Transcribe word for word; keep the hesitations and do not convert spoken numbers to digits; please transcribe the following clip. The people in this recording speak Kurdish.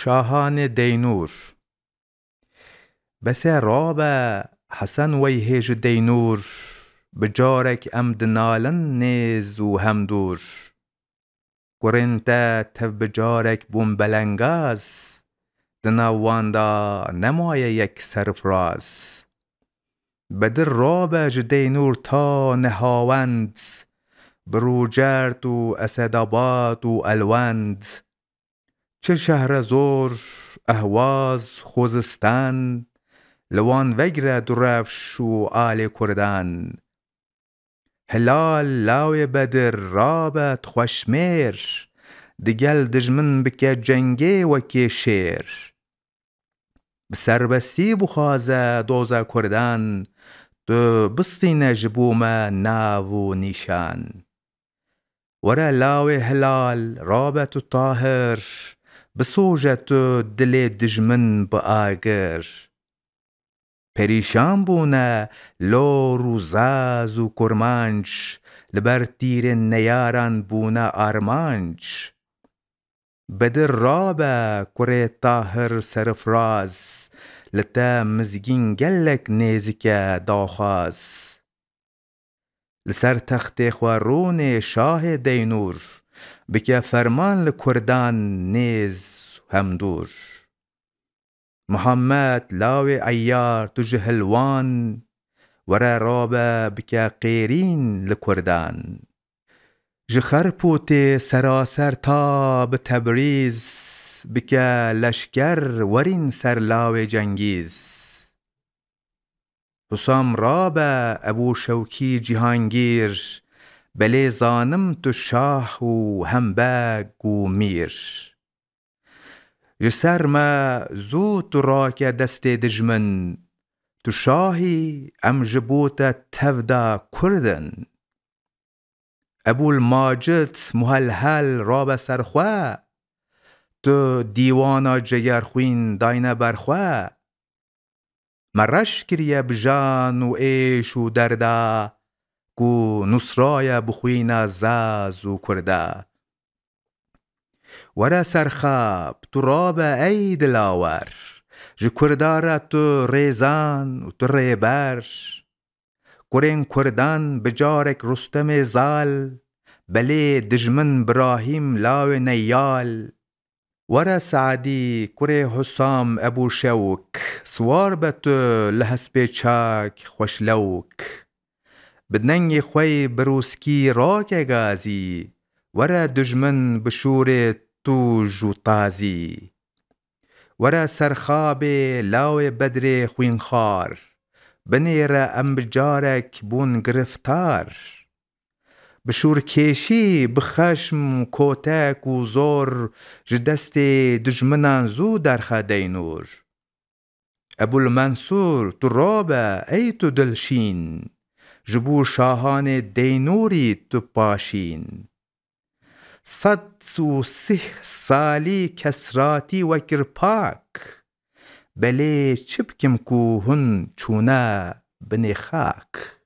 Şahanê Deynûr. Bes e rabe, Hesen weyhê ji Deynûr, bi carek em dinalin nêz û hemdûr. Kurên te tev bi carek bûn belengaz, di nav wan de nemaye yek serfiraz. Bedir rabe ji Deynûr ta Nehawend, bi Rûcerd û Esedabad û Elwend. Çi Şehrezor, Ehwaz, Xozistan, li wan vegre du rewş û alê Kurdan. Hilal lawê Bedir rabe tu xweşmêr, digel dijmin bike cengê wekê şêr. Bi serbestî bixwaze doza Kurdan, tu bistîne ji bo me nav û nîşan. Were lawê Hilal, rabe tu Tahir, bisoje tu dilê dijmin bi agir. Perîşan bûne lor û zaz û kurmanc, li ber tîrên neyaran bûne armanc. Bedir rabe kurê Tahir serfiraz, li te mizgîn gelek nêzik e daxwaz. Li ser textê xwe rûnê şahê Deynûr, bike ferman li Kurdan nêz hemdûr. Muhammed lawê Eyyar tu ji Hilwan, were rabe bike qêrîn li Kurdan. Ji Xerpûtê seraser ta bi Tebrîz, bike leşker werîn ser lawê Cengîz. Husam rabe Ebû Şewkî Cîhangîr, belê zanim tu şah û hembeg û mîr. Ji ser me zû tu rake destê dijmin, tu şahî, em ji bo te tev de Kurd in. Ebûl Macid Muhelhel rabe ser xwe, tu dîwana Cegerxwîn dayne ber xwe. Me reş kiriye bi jan û êş û derda, ku nusraye bi xwîna Zaz û Kurda. Were serxab, tu rabe ey dilawer, ji Kurda re tu rêzan û tu rêber. Kurên Kurdan bi carek Rustemê Zal, belê dijmin Birahîm lawê Neyal. Were Seadî, kurê Husam Ebû Şewk, siwar be tu li hespê çak xweşlewk. Bi dengê xwe yê birûskî rake gazî, were dijmin bi şûrê tûj û tazî. Were serxabê lawê Bedrê xwînxar, binêre em bi carek bûn giriftar. Bi şûrkêşî, bi xeşm, kotek û zor ji destê dijminan zû derxe Deynûr. Ebûl Mensûr, tu rabe ey tu dilşîn, ji bo şahanê Deynûrî tu paşîn. Sed û sih salî kesratî we kir pak, belê çi bikim ku hûn çûne binê xak.